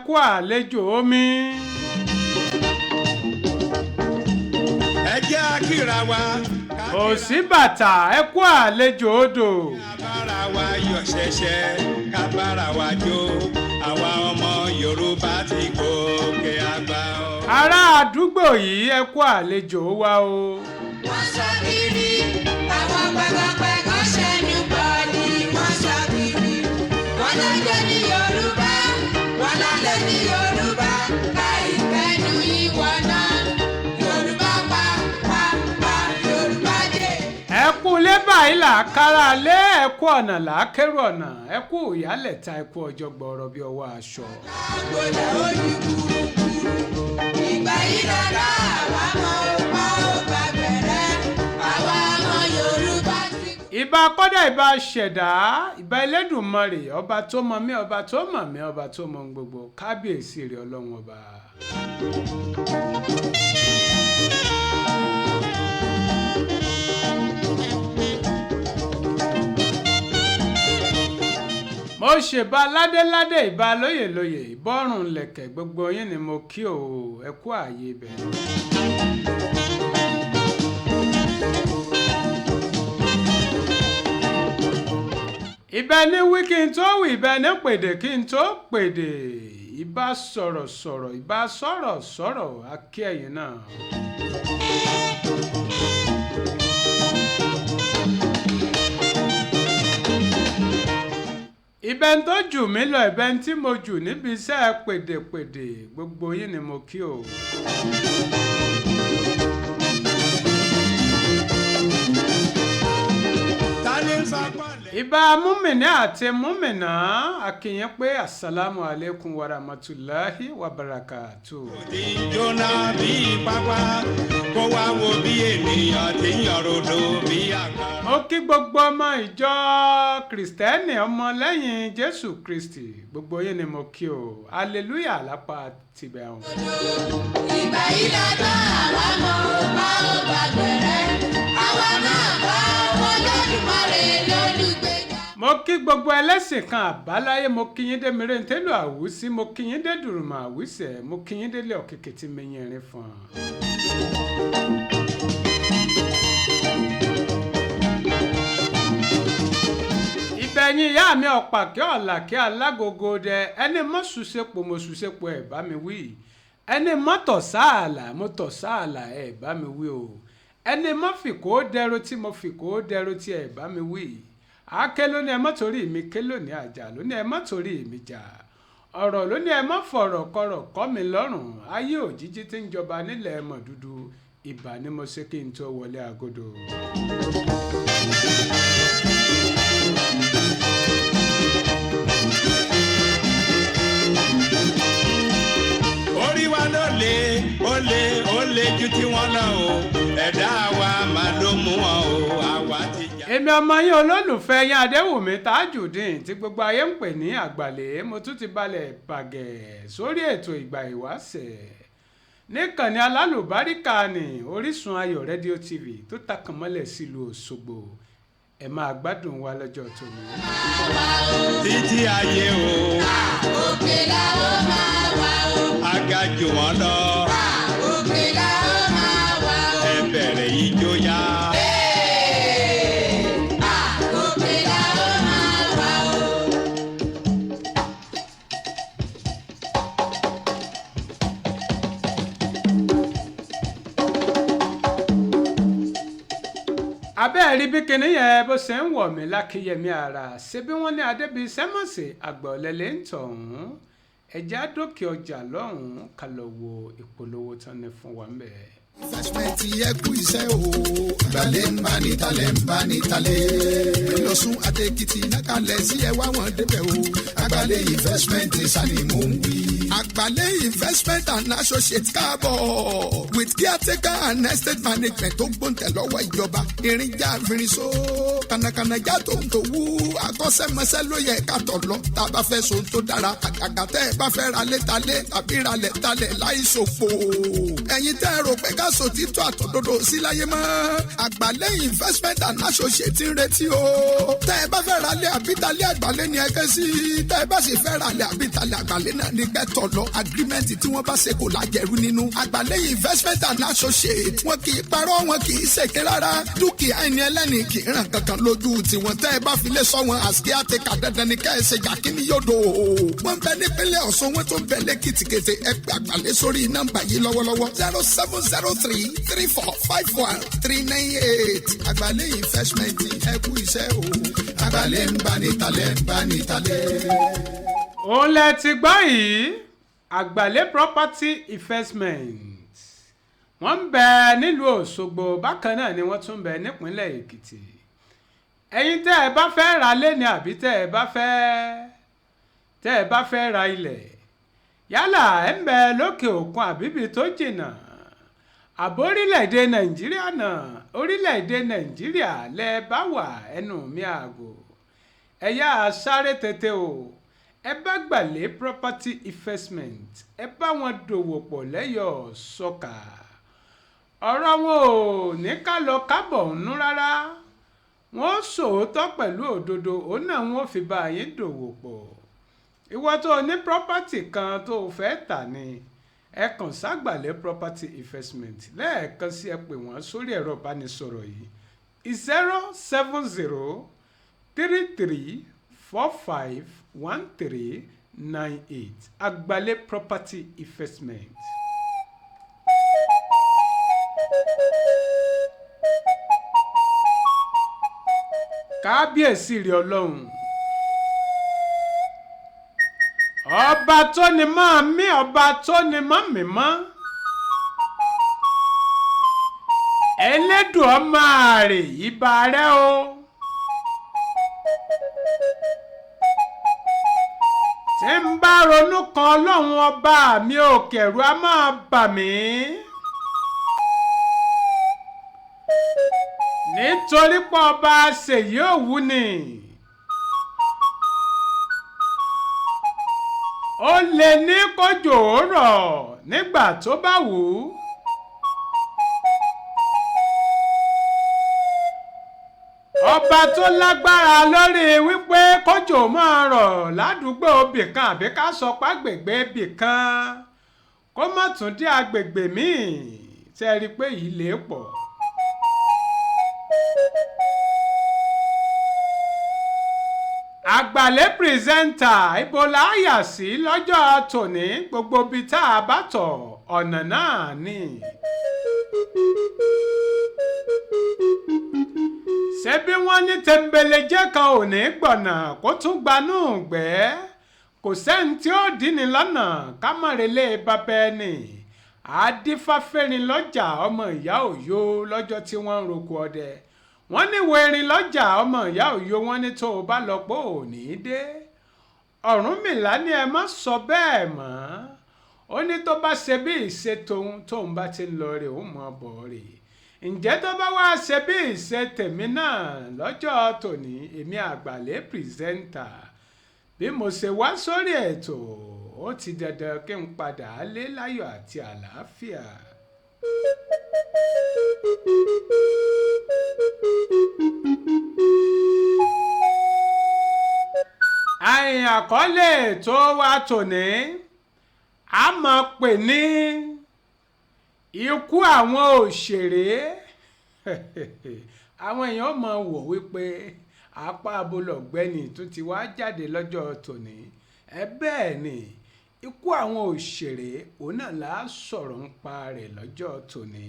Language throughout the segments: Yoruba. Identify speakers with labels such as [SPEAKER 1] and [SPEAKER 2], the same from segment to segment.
[SPEAKER 1] kú àlejò omi.
[SPEAKER 2] Ẹ jẹ́ àkìrà wa.
[SPEAKER 1] Òsì bàtà, ẹ kú àlejò odò.
[SPEAKER 2] Ká bára wa yọ̀ ṣẹ̀ṣẹ̀, ká bára wa jó. Àwa ọmọ Yorùbá ti gòkè àgbà o.
[SPEAKER 1] Ará àdúgbò yìí, ẹ kú àlejò wa o.
[SPEAKER 3] Wọ́n sọ kiri, àwọn pẹ̀gànpẹ̀gàn ṣẹnu bọ̀ ni wọ́n sọ kiri. Wọ́n lọ́jọ́ ní Yorùbá, wọ́n lálẹ́ ní Yorùbá, láì fẹ́nu ìwọ náà. Yorùbá pa pa pa, Yorùbá dé.
[SPEAKER 1] Ẹ kú ilé báyìí là á kára lé, ẹ kú ọ̀nà là á kérò ọ̀nà, ẹ kú ìyálẹ̀ta, ẹ kú ọjọ́ gbọ́ọ̀rọ̀ bí ọwọ́ aṣọ.
[SPEAKER 3] Àgbọ̀dọ̀ ojú kúrukúru, ìgbà yìí lọ́la àwa mọ̀ ó pa ó bá bẹ̀rẹ̀, àwa ọmọ Yorùbá ti.
[SPEAKER 1] Ìbà kọ́dà, ìbà ṣẹ̀dá, ìbà Elédùmarè, ọba tó mọ mí, ọba tó mọ̀ mí, ọba tó mọ ohun gbogbo. Kábíyèsí rẹ̀, Ọlọ́run ọba. Mo ṣèbà ládéládé, ìbà lóyèlóyè, ìbọ̀rùn lẹ̀kẹ̀, gbogbo yín ni mo kí o. Ẹ kú ààyè ibẹ̀. Ìbẹ̀ ní wí kí n tó wí, ìbẹ̀ ní pèdè kí n tó pèdè, ìbà sọ̀rọ̀ sọ̀rọ̀, ìbà sọ̀rọ̀ sọ̀rọ̀, akí ẹ̀yin náà. Ìbẹ̀ ń tó jù mí lọ, ìbẹ̀ ń tí mo jù níbi iṣẹ́ pèdèpèdè, gbogbo yín ni mo kí o.
[SPEAKER 2] Ta ni ń sapọ̀lẹ̀?
[SPEAKER 1] Ìbà múmìnì àti múmìnà, akínyìn pé asalaamu aleykum warahmatulahi wabarakatu.
[SPEAKER 2] Tí ń jóná bí pápá, kó wá wo bí ènìyàn ti ń yọ̀rọ̀dọ̀ bí àgbà.
[SPEAKER 1] Mo kí gbogbo ọmọ ìjọ Kìrìsìtẹ́nì, ọmọ lẹ́yìn Jésù Kristi, gbogbo yín ni mo kí o. Hallelujah lápá tibẹ̀ ọ̀hún.
[SPEAKER 3] Ìgbà yìí lọ́dọ̀ àwa mọ̀ ó pa ó bá bẹ̀rẹ̀, àwa náà bá wọn lọ́dùmarè lólùgbèjà.
[SPEAKER 1] Mo kí gbogbo ẹlẹ́sìn kan àbáláyé. Mo kí yín dé mìrèntélù àwùsí, mo kí yín dé dùrùmọ̀ àwùsẹ̀, mo kí yín délé ọ̀kẹ́kẹ́ tí mi yẹn rin fún un. Ìbẹ̀yìn ìyá mi, ọ̀pàkẹ́ ọ̀làkẹ́ alágogo dẹ, ẹni mọ́sùsẹ́pọ̀ mọ́sùsẹ́pọ̀, ẹ̀ bá mi wí. Ẹni mọ́tọ̀ sáàlà mọ́tọ̀ sáàlà, ẹ̀ bá mi wí o. Ẹni mọ́ fìkó dẹrọ tí mo fìkó dẹrọ tí, ẹ̀ bá mi wí. Àáké ló ní ẹ mọ́ torí mi ké lónìí, àjà ló ní ẹ mọ́ torí mi jà, ọ̀rọ̀ ló ní ẹ mọ́ fọ̀rọ̀ kọ̀rọ̀ kọ́ mi lọ́rùn. Ayé òjijì tí ń jọba nílẹ̀ mọ̀ dúdú, ìbà ni mo ṣe kí n tó wọlé agodo.
[SPEAKER 2] Orí wa ló lé, ó lé, ó lé ju tiwọn lọ o. Ẹ̀dá wa máa ló mú wọn o, àwa ti jà.
[SPEAKER 1] Èmi ọmọ yín, olólùfẹ́ yín, Adéwùmí Tajudeen, tí gbogbo ayé ń pè ní Àgbàlẹ̀, mo tún ti balẹ̀ bàgẹ̀ sórí ètò Ìgbà Ìwáṣẹ̀ níkànnì alálùbáríkà ní Orísun Ayọ̀ Rédíò TV tó takàn mọ́lẹ̀ sílùú Òṣogbo. Ẹ máa gbádùn wa lọ́jọ́ tòní.
[SPEAKER 2] Títí ayé o.
[SPEAKER 3] Òkè la ó máa wà o.
[SPEAKER 2] Aga jù wọ́n lọ.
[SPEAKER 3] Òkè la ó máa wà o.
[SPEAKER 2] Ẹ bẹ̀rẹ̀ ijó yá.
[SPEAKER 3] Òkè la ó máa wà o.
[SPEAKER 1] Abẹ́ẹ̀ rí bí kinní yẹn bó ṣe ń wọ̀ mí lákìyẹmí ara, ṣé bí wọ́n ní adébíyí sẹ́mọ̀sì àgbà ọ̀lẹ́lẹ̀ ń tọ̀hún. Ẹ̀já dókè ọjà lọ́hùn-ún, ká lọ wo ìpolówó tán ní fún wa ń bẹ̀.
[SPEAKER 4] Investment, yẹ kú iṣẹ́ o. Àgbàlẹ̀ ń bá ní talẹ̀, ń bá ní talẹ̀. Lọ́sùn àtẹ̀kìtì nákàlẹ̀ sí ẹ wá wọn débẹ̀ o. Àgbàlẹ̀ Investment sani mò ń wí. Àgbà Àgbàlẹ̀ Investment and Associate káàbọ̀ with caretaker and estate management tó gbóǹtẹ̀ lọ́wọ́ ìjọba. Irinjà firiso kànàkànàjà tó ń tò wú akọ́ṣẹ́mọṣẹ́ ló yẹ ká tọ̀ lọ tá a bá fẹ́ so tó dára àgàgà tẹ́ ẹ bá fẹ́ ra lé talé tàbí ralẹ̀ talẹ̀ láì ṣòfò. Ẹ̀yin tẹ́ ẹ rò pé ká sọ títọ́ àtòdodo sí láyé mọ́. Àgbàlẹ̀ Investment and Associate ń retí o. Tẹ́ ẹ bá fẹ́ ralé àbí talé àgbàlẹ̀ ni ẹ ké sí. Tẹ́ ẹ bá sì fẹ́ ralẹ̀ àbí talẹ̀ àgbàlẹ̀ náà ní kẹ́tọ̀ lọ. Agreement tí wọ́n bá ṣe kò lájẹrú nínú. Àgbàlẹ̀ Investment and Associate wọn kì í parọ́, wọn kì í ṣèké rárá. Dúkìá ẹni ẹlẹ́ni kì í ràn kankan lójú tiwọn. Tẹ́ ẹ bá fi lé sọ wọn àsìkí àtẹkà dandan ni ká ẹ ṣe jàkínní yóò. Wọ́n ń bẹ nípínlẹ̀ Ọ̀ṣun, wọ́n tún bẹ lẹ́kìtìkẹtẹ. Ẹ pè Àgbàlẹ̀ sórí nọ́mbà yìí lọ́wọ́lọ́wọ́: 07033451398. Àgbàlẹ̀ Investment, ẹ kú iṣẹ́ o. Àgbàlẹ̀ ń bá ní talẹ̀ ń bá ní talẹ̀.
[SPEAKER 1] Òun lẹ ti gbọ́ yìí, Àgbàlẹ̀ Property Investment. Wọ́n ń bẹ nílùú Òṣogbo, bákan náà ni wọ́n tún ń bẹ nípínlẹ̀ Èkìtì. Ẹ̀yin tẹ́ ẹ bá fẹ́ ra lé ni àbí tẹ́ ẹ bá fẹ́ ra ilẹ̀, yálà ẹ̀ ń bẹ lókè òkun àbíbi tó jìnnà àbórílẹ̀-èdè Nàìjíríà náà, orílẹ̀-èdè Nàìjíríà lẹ bá wà, ẹnu mi àgò, ẹ yá a sáré tètè o. Ẹ bá Gbàlẹ́ Property Investment, ẹ bá wọn dòwò pọ̀ lẹ́yọ̀ sọ́kà. Ọ̀rọ̀ wọn ò ní ká lọ kábọ̀ ń nú rárá. Wọ́n ó sòótọ́ pẹ̀lú òdodo, òun náà wọ́n fi bá yín dòwò pọ̀. Ìwọ tó o ní property kan tó o fẹ́ tà ni, ẹ kàn ságbàlẹ̀ Property Investment. Lẹ́ẹ̀kan sí, ẹ pè wọ́n sórí ẹ̀rọ ìbánisọ̀rọ̀ yìí: 07033451398. Àgbàlẹ̀ Property Investment. Kábíyèsí rí Ọlọ́run ọba tó ní máa mí, ọba tó ní mọ́ mi mọ́, Ẹlẹ́dùn ọmọ àrè, ìbà rẹ o. Tí n bá ronú kan Ọlọ́run ọba mi ò kẹ̀rù á máa bà mí. Nítorí pé ọba ṣèyí òwú ni. Ó lè ní kójò ó rọ̀ nígbà tó bá wù ú. Ọba tó lágbára lórí wípé kójò máa rọ̀ ládùúgbò ibìkan, àbí ká sọ pàgbègbè ibìkan, kó má tún dé agbègbè míì, tẹ́ rí i pé yìí lè pọ̀. Àgbàlẹ̀ presenter, ibo la yà sí lọ́jọ́ tòní? Gbogbo ibi tá a bá tọ̀, ọ̀nà náà ni. Ṣé bí wọ́n ní tẹ̀m̀bẹ̀lẹ̀jẹ́ kan ò ní gbọ̀nà kó tún gbanú gbẹ́, kò sẹ́ni tí ó dín ní lọ́nà ká má relé bàbá ẹni. Àdífáfẹ́rin lọ́jà ọmọ ìyá òyò lọ́jọ́ tí wọ́n ń roko ọdẹ, wọ́n ní wo erin lọ́jà ọmọ ìyá òyò, wọ́n ní tó o bá lọ pé ò ní í dé. Ọ̀rúnmìlà ní ẹ má sọ bẹ́ẹ̀ mọ́. Ó ní tó bá ṣe bí ìṣe tóun tóun bá ti ń lọ rè, ó mọ̀ bọ̀ rè. Ǹjẹ́ tó bá wá ṣe bí ìṣe tèmi náà lọ́jọ́ tòní, èmi Àgbàlẹ̀ presenter, bí mo ṣe wá sórí ètò, ó ti dandan kí n padà lé láyọ̀ àti àlàáfíà. Àyìn àkọlé tó wá tòní, a máa pè ní ikú àwọn òṣèré. Àwọn èèyàn máa wò wípé apá abolọ̀gbẹ́ni tó ti wá jáde lọ́jọ́ tòní. Ẹ bẹ́ẹ̀ ni, ikú àwọn òṣèré, òun náà là á sọ̀rọ̀ ń pa rẹ̀ lọ́jọ́ tòní.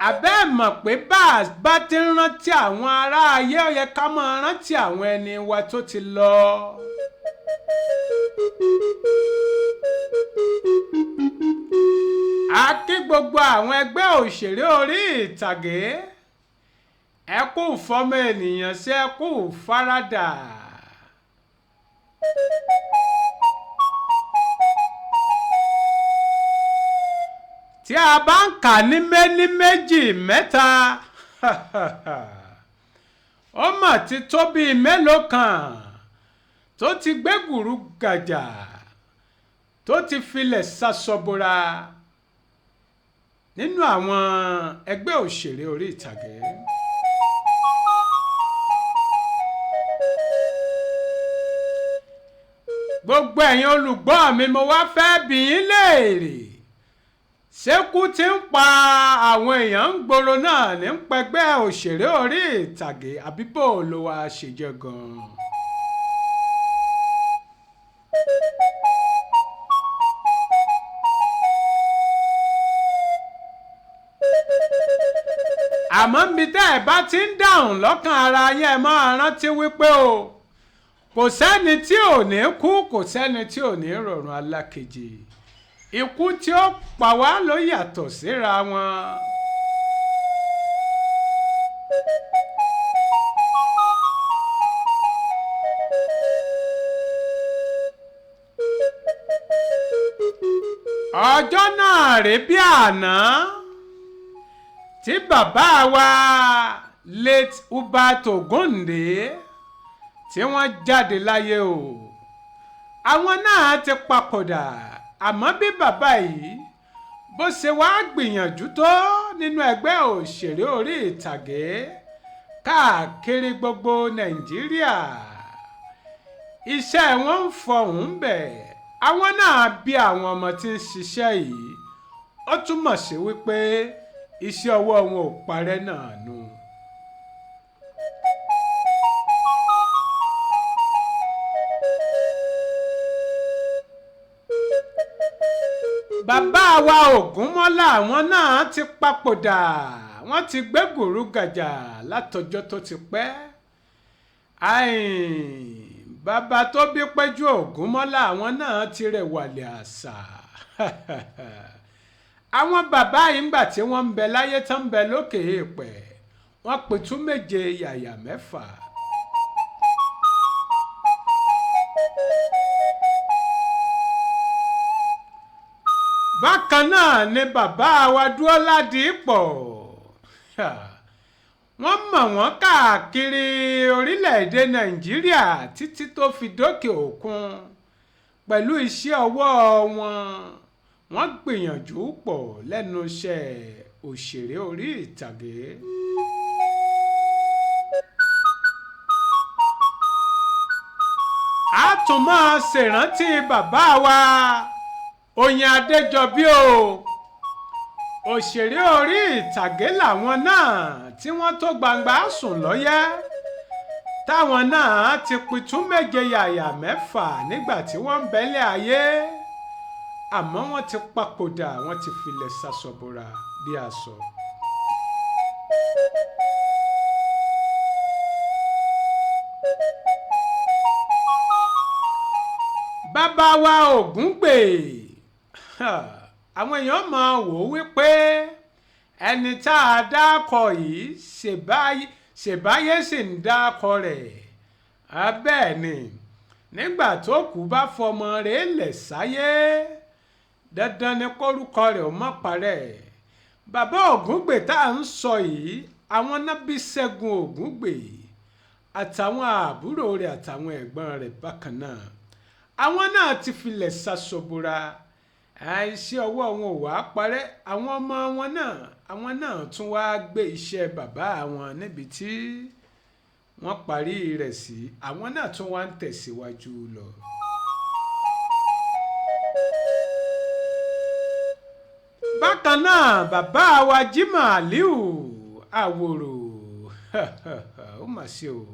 [SPEAKER 1] Àbẹ́ ẹ̀ mọ̀ pé bá a bá ti ń rántí àwọn ará ayé, ó yẹ ká máa rántí àwọn ẹni wa tó ti lọ. A kí gbogbo àwọn ẹgbẹ́ òṣèré orí ìtàgé. Ẹ kú fọmọ ènìyàn ṣe, ẹ kú faradà. Tí a bá ń kà ní méní méjì mẹ́ta, ó mà ti tó bíi mélòó kan tó ti gbé gùrú gàjà, tó ti filẹ̀ ṣaṣọbora nínú àwọn ẹgbẹ́ òṣèré orí ìtàgé. Gbogbo ẹ̀yin olùgbọ́ mi, mo wá fẹ́ bi yín léèrè, ṣékú tí ń pa àwọn èèyàn ń gbòòrò náà ní pẹgbẹ́ òṣèré orí ìtàgé, àbí bó ló wá ṣe jẹ́ gan-an? Àmọ́ níbi tẹ́ ẹ bá ti ń dáhùn lọ́kàn ara yín, ẹ máa rántí wípé o, kò sẹ́ni tí ò ní kú, kò sẹ́ni tí ò ní rọ̀rùn alákejì. Ikú tí ó pa wá ló yàtọ̀ síra wọn. Ọjọ́ náà rèé bí àná tí bàbá wa late Hubert Ògúndé tí wọ́n jáde láyé o. Àwọn náà ti papòdà, àmọ́ bí bàbá yìí bó ṣe wá gbìyànjú tó nínú ẹgbẹ́ òṣèré orí ìtàgé káàkiri gbogbo Nàìjíríà, iṣẹ́ wọn ń fọhùn bẹ̀. Àwọn náà bí àwọn ọmọ tí ń ṣiṣẹ́ yìí, ó túmọ̀ sí wípé iṣẹ́ ọwọ́ wọn ò parẹ́ náà nù. Bàbá wa Ògúnmọ́lá, àwọn náà ti papòdà, wọ́n ti gbé gùrú gàjà látọjọ́ tó ti pẹ́. Bàbá tó bí Péjú Ògúnmọ́lá, àwọn náà ti rẹ̀wàlẹ̀ àṣà. Àwọn bàbá yìí ńgbà tí wọ́n ń bẹ láyé tán ń bẹ lókè èèpẹ̀, wọ́n pitú méje yàyà mẹ́fà. Bákan náà ni bàbá wa Dúróládìpọ̀, wọ́n mọ̀ wọ́n káàkiri orílẹ̀-èdè Nàìjíríà títí tó fi dókè òkun pẹ̀lú iṣẹ́ ọwọ́ wọn. Wọ́n gbìyànjú pọ̀ lẹ́nu iṣẹ́ òṣèré orí ìtàgé. A tún máa ṣèrántí bàbá wa Oyin Adéjọbí o. Òṣèré orí ìtàgé làwọn náà tí wọ́n tó gbangba sùn lọ́yẹ́, táwọn náà ti pitú méje yàyà mẹ́fà nígbà tí wọ́n ń bẹ́lẹ̀ ayé, àmọ́ wọ́n ti papòdà, wọ́n ti filẹ̀ ṣaṣọbora bí aṣọ. Bàbá wa Ògúngbè, àwọn èèyàn máa wò ó wípé ẹni tá a dákọ yìí ṣèbáyé sì ń dákọ rẹ̀. Bẹ́ẹ̀ ni, nígbà tó kú bá fọmọ rẹ̀ lẹ̀ sáyé, dandan ni kórúkọ rẹ̀ ó má parẹ́. Bàbá Ògúngbè tá à ń sọ yìí, àwọn náà bí Ṣẹ́gun Ògúngbè àtàwọn àbúrò rẹ̀ àtàwọn ẹ̀gbọ́n rẹ̀ bákan náà. Àwọn náà ti filẹ̀ ṣaṣọbora, iṣẹ́ ọwọ́ wọn ò wá parẹ́. Àwọn ọmọ wọn náà, àwọn náà tún wá gbé iṣẹ́ bàbá wọn níbi tí wọ́n parí rẹ̀ sí, àwọn náà tún wá ń tẹ̀síwájú lọ. Bákan náà bàbá wa Jimoh Aliu Àwòrò, ó mà ṣe o,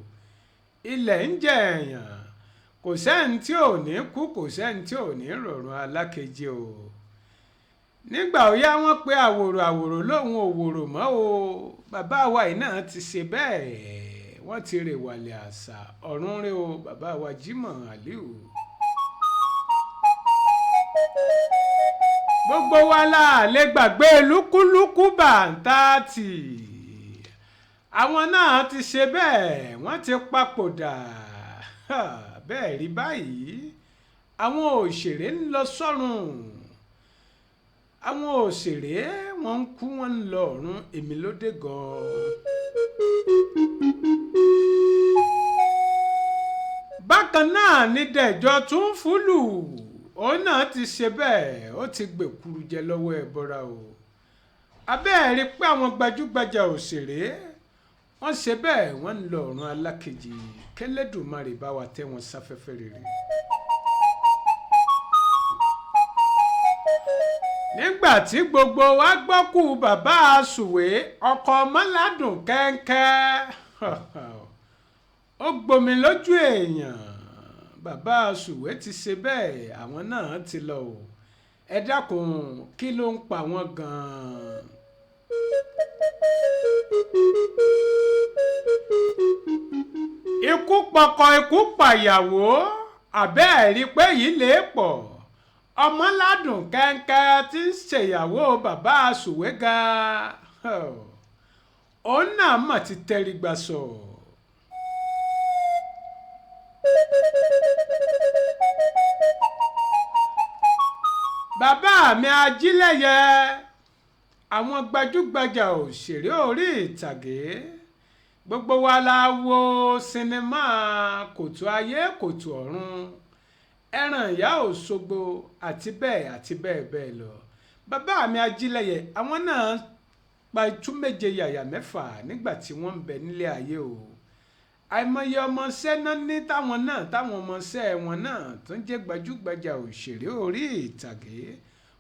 [SPEAKER 1] ilẹ̀ ń jẹ èèyàn, kò sẹ́ni tí ò ní kú, kò sẹ́ni tí ò ní rọ̀rùn alákejì o. Nígbà ó yá wọ́n pe Àwòrò, Àwòrò lóun ò wòrò mọ́ o. Bàbá wa yìí náà ti ṣe bẹ́ẹ̀, wọ́n ti rèwàlẹ̀ àṣà, ọ̀run rè o bàbá wa Jimoh Aliu. Gbogbo wa la lè gbàgbé lúkúlúkú bàǹtàtì. Àwọn náà ti ṣe bẹ́ẹ̀, wọ́n ti papòdà. Bẹ́ẹ̀ rí báyìí, àwọn òṣèré ń lọ sọ́run, àwọn òṣèré wọ́n ń kú, wọ́n ń lọ ọ̀run. Èmi ló dé gan-an. Bákan náà ni Dẹ̀jọ́ tún fúlù, òun náà ti ṣe bẹ́ẹ̀, ó ti gbèkúrú jẹ lọ́wọ́ ẹbọra o. Abẹ́ẹ̀ rí pé àwọn gbajúgbajà òṣèré wọ́n ṣe bẹ́ẹ̀, wọ́n ń lọ ọ̀run alákejì. Kẹlẹ́dùmarè bá wa tẹ́ wọn sáfẹ́fẹ́ rere. Nígbà tí gbogbo wa gbọ́ kú bàbá Sùwé, ọkọ Ọmọládùn Kẹ́ńkẹ́, ó gbomi lójú èèyàn. Bàbá Sùwé ti ṣe bẹ́ẹ̀, àwọn náà ti lọ o. Ẹ dákun, kí ló ń pa wọ́n gan-an? Ikú pọkọ, ikú pàyàwó, àbẹ́ẹ̀ rí pé yìí lè pọ̀. Ọmọládùn Kẹ́ńkẹ́ tí ń ṣèyàwó bàbá Sùwé gan-an, òun náà mà ti tẹrí gbà sọ. Bàbá mi Ajílẹ̀yẹ, àwọn gbajúgbajà òṣèré orí ìtàgé, gbogbo wa la wo sinimá Kòtò Ayé Kòtò Ọ̀run, Ẹran Ìyá Òṣogbo àti bẹ́ẹ̀ àti bẹ́ẹ̀ bẹ́ẹ̀ lọ. Bàbá mi Ajílẹ̀yẹ, àwọn náà pa itú méje yàyà mẹ́fà nígbà tí wọ́n ń bẹ nílé ayé o. Àìmọye ọmọọṣẹ́ náà ní táwọn náà, táwọn ọmọọṣẹ́ wọn náà tó ń jẹ́ gbajúgbajà òṣèré orí ìtàgé.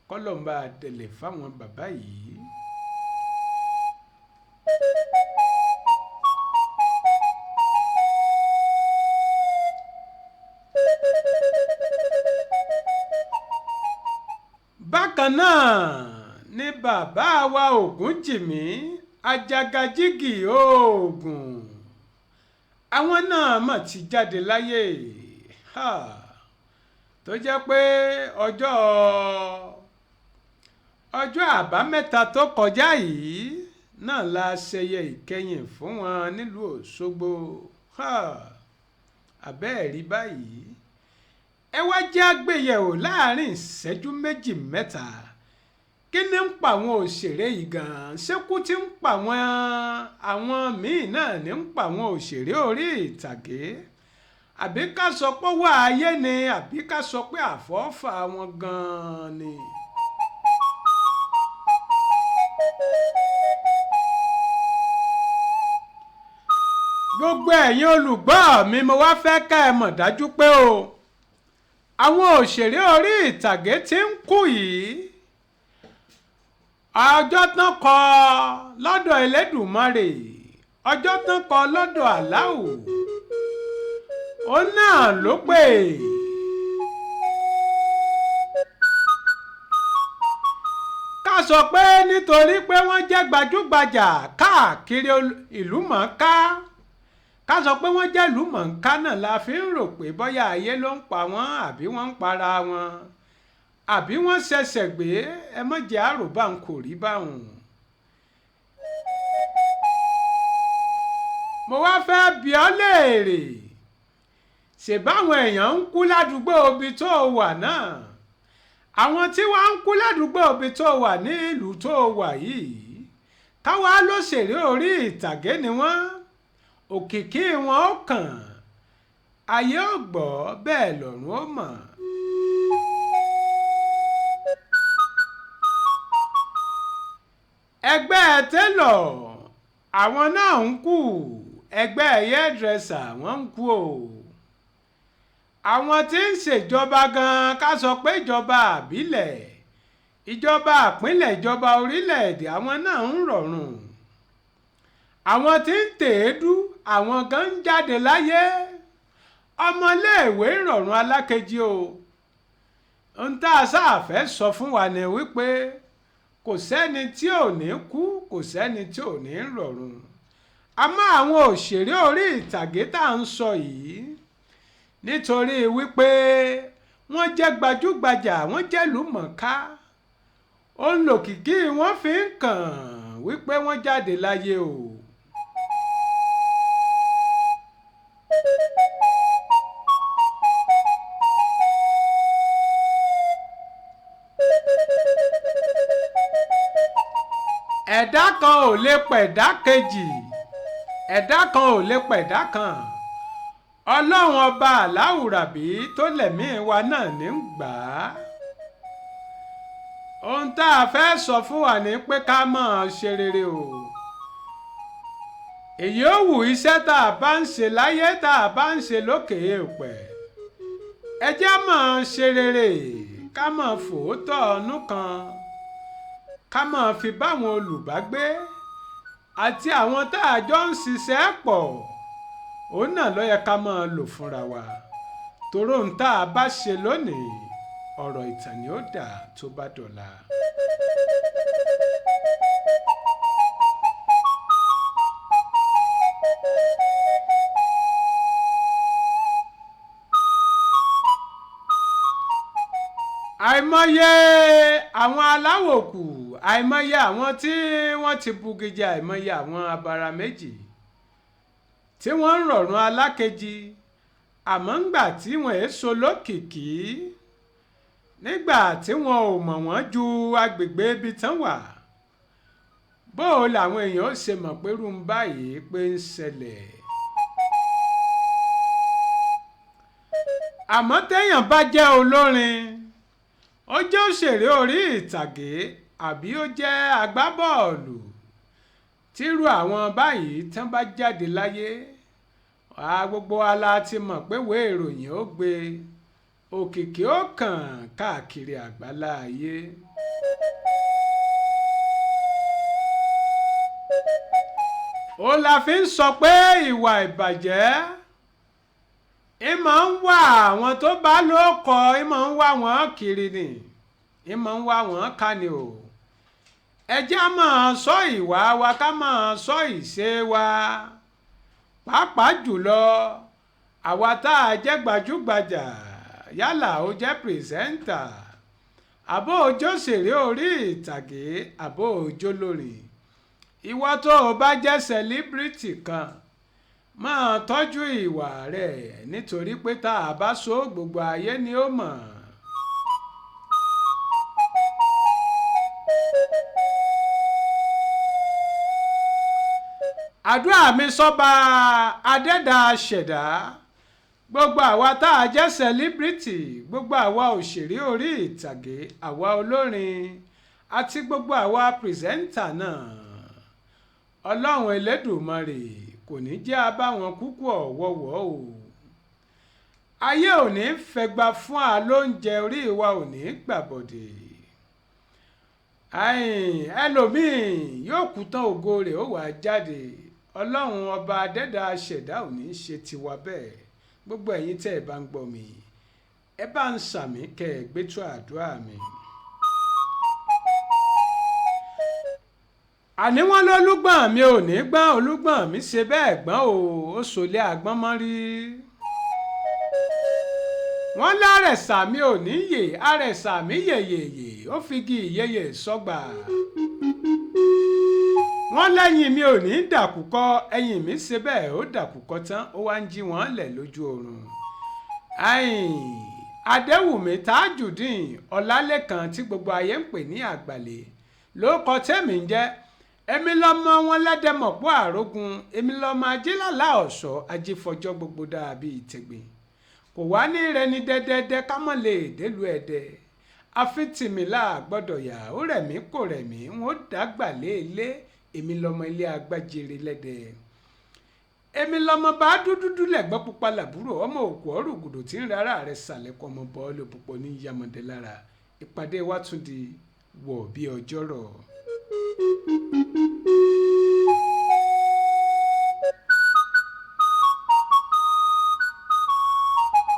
[SPEAKER 1] Kọ́lọ́mbà tẹ̀lé fáwọn bàbá yìí. Bákan náà ni bàbá wa Ògúnjìmí Ajagajigi Oògùn, àwọn náà mà ti jáde láyé, tó jẹ́ pé ọjọ́ àbámẹ́ta tó kọjá yìí náà la ṣẹyẹ ìkẹyìn fún wọn nílùú Òṣogbo. Àbẹ́ẹ̀ rí báyìí. Ẹ wá jẹ́ àgbéyẹ̀wò láàrin ìṣẹ́jú méjì mẹ́ta. Kí ni ń pa àwọn òṣèré yìí gan-an? Ṣékú tí ń pa àwọn míì náà ní ń pa àwọn òṣèré orí ìtàgé? Àbí ká sọ pé wá ayé ni, àbí ká sọ pé àfọ́fà wọn gan-an ni? Gbogbo ẹ̀yin olùgbọ́ mi, mo wá fẹ́ ká ẹ mọ̀ dájú pé o, àwọn òṣèré orí ìtàgé tí ń kú yìí, ọjọ́ tán kọ lọ́dọ̀ Elédùmarè, ọjọ́ tán kọ lọ́dọ̀ Aláù, òun náà ló pè. Ká sọ pé nítorí pé wọ́n jẹ́ gbajúgbajà káàkiri ìlú mọ̀ọ́ká, ká sọ pé wọ́n jẹ́ ìlú mọ̀ọ́ká náà la fi ń rò pé bóyá ayé ló ń pa wọ́n, àbí wọ́n ń para wọn, àbí wọ́n ṣẹ̀ṣẹ̀ gbé. Ẹ má jẹ́ àròbá ń kò rí báwọn. Mo wá fẹ́ bi ọ́ léèrè, ṣèbáwọn èèyàn ń kú ládùúgbò ibi tó wà náà? Àwọn tí wọ́n ń kú ládùúgbò ibi tó wà ní ìlú tó wà yìí, káwá lóṣèré orí ìtàgé ni wọ́n, òkìkí wọn ó kàn, ayé ò gbọ́, bẹ́ẹ̀ lọ́run ó mọ̀. Ẹgbẹ́ télọ̀ àwọn náà ń kú, ẹgbẹ́ hairdresser wọ́n ń kú o. Àwọn tí ń ṣèjọba gan-an, ká sọ pé ìjọba àbílẹ̀, ìjọba àpínlẹ̀, ìjọba orílẹ̀-èdè, àwọn náà ń rọ̀rùn. Àwọn tí ń tèédú, àwọn gan ń jáde láyé. Ọmọléèwé ń rọ̀rùn alákejì o. Ohun tá a sáà fẹ́ sọ fún wa ni wípé kò sẹ́ni tí ò ní kú, kò sẹ́ni tí ò ní rọ̀rùn. Àmọ́ àwọn òṣèré orí ìtàgé tá à ń sọ yìí, nítorí wípé wọ́n jẹ́ gbajúgbajà, wọ́n jẹ́ ìlúmọ̀ọ́ká, òun lòkìkí wọ́n fi ń kàn wípé wọ́n jáde láyé o. Ẹ̀dá kan ò lè pẹ̀dá kejì, ẹ̀dá kan ò lè pẹ̀dá kan. Ọlọ́run ọba aláwùrábí tó lẹ̀mí wa náà ní gbà á. Ohun tá a fẹ́ sọ fún wa ni pé ká máa ṣe rere o. Èyí ó wù iṣẹ́ tá a bá ń ṣe láyé, tá a bá ń ṣe lókè èèpẹ̀, ẹ jẹ́ máa ṣe rere, ká máa fòótọ́ ọ̀nù kan, ká máa fi báwọn olùbágbé àti àwọn tá a jọ ń ṣiṣẹ́ pọ̀. Òun náà ló yẹ ká máa lò fúnra wa, toró ohun tá a bá ṣe lónìí, ọ̀rọ̀ ìtàn ni ó dà tó bá dọ̀la. Àìmọye àwọn aláwòkù, àìmọye àwọn tí wọ́n ti bugijẹ, àìmọye àwọn abara méjì tí wọ́n ń rọ̀rùn alákejì, àmọ́ ńgbà tí wọ́n èso lókìkí, nígbà tí wọn ò mọ̀ wọ́n ju agbègbè ibi tán wà, bó o làwọn èèyàn ó ṣe mọ̀ pé irú ń báyìí pé ń ṣẹlẹ̀. Àmọ́ téèyàn bá jẹ́ olórin, ó jẹ́ òṣèré orí ìtàgé, àbí ó jẹ́ agbábọ́ọ̀lù, tírú àwọn báyìí tán bá jáde láyé, gbogbo wa la ti mọ̀ pé ìwé ìròyìn ó gbé, òkìkí ó kàn káàkiri àgbálá ayé. Ó la fi ń sọ pé ìwà ìbàjẹ́ ìmọ̀ ń wá àwọn tó bá lóko, ìmọ̀ ń wá wọn kiri ni, ìmọ̀ ń wá wọn ká ni o. Ẹ jẹ́ á máa sọ ìwà wa, ká máa sọ ìṣe wa, pàápàá jùlọ àwa tá a jẹ́ gbajúgbajà, yálà ó jẹ́ pírẹsẹ́ńtà, àbó òjòṣèré orí ìtàgé, àbó òjòlórin. Ìwọ tó o bá jẹ́ sẹlíbírìtì kan, máa tọ́jú ìwà rẹ̀, nítorí pé tá a bá so gbogbo ayé ni ó mọ̀. Àdúrà mi sọ́ba adẹ́dà ṣẹ̀dá, gbogbo àwa tá a jẹ́ sẹlíbírìtì, gbogbo àwa òṣèré orí ìtàgé, àwa olórin àti gbogbo àwa pírẹsẹ́ńtà náà, Ọlọ́run Elédùmarè kò ní jẹ́ a bá wọn kúkú ọ̀wọ́wọ́ o. Ayé ò ní fẹgba fún a lóúnjẹ, orí wa ò ní gbàbọ̀dè. Ẹlòmíì yóò kú tán, ògo rẹ̀ ó wà jáde. Ọlọ́run ọba adẹ́dà ṣẹ̀dá ò ní ṣe tiwa bẹ́ẹ̀. Gbogbo ẹ̀yin tẹ́ ẹ bá ń gbọ́ mi, ẹ bá ń sàmí kẹ́ ẹ gbẹ́tọ̀ àdúrà mi. Àní wọ́n lólúgbọ̀n mi ò ní gbọ́n, olúgbọ̀n mi ṣe bẹ́ẹ̀ gbọ́n o, ó sọlé àgbọ́n mọ́ rí. Wọ́n lárẹ̀sà mi ò ní yè, àrẹ̀sà mi yèyèyè, ó figi ìyeyè sọ́gbà. Wọ́n lẹ́yìn mi ò ní dàkúkọ, ẹ̀yìn mi ṣe bẹ́ẹ̀ ó dàkúkọ tán, ó wá ń jí wọ́n lẹ̀ lójú oorun. Adéwùmí Tajudeen Ọlálékan tí gbogbo ayé ń pè ní Àgbàlẹ̀ ló kọ tẹ́mi ń jẹ́. Èmi lọ́mọ wọn lẹ́dẹ̀mọ̀pọ̀ àrógun, èmi lọ́mọ ajílàlá ọ̀ṣọ́ ajífọjọ́ gbogbo dàbí ìtẹ̀gbìn. Kò wá ní rẹni dẹ́dẹ́dẹ́ ká mọ̀ lè délùú ẹ̀dẹ́. Àfi tìmílà gbọ́dọ̀ yà, ó rẹ̀mí kò rẹ̀mí, n ó dàgbà lé ilé. Èmi lọ́mọ ilé agbájere lẹ́dẹ̀. Èmi lọ́mọ bá dúdúdú lẹ̀gbọ́n pupa làbúrò, ọmọ òkú ọ̀rùgùdù tí ń rárá rẹ̀ sàlẹ̀kọ́, ọmọ bọ́ọ̀lù púpọ̀ ní yamọ̀dé lára. Ìpàdé wa tún di wọ̀ bí ọjọ́rọ̀.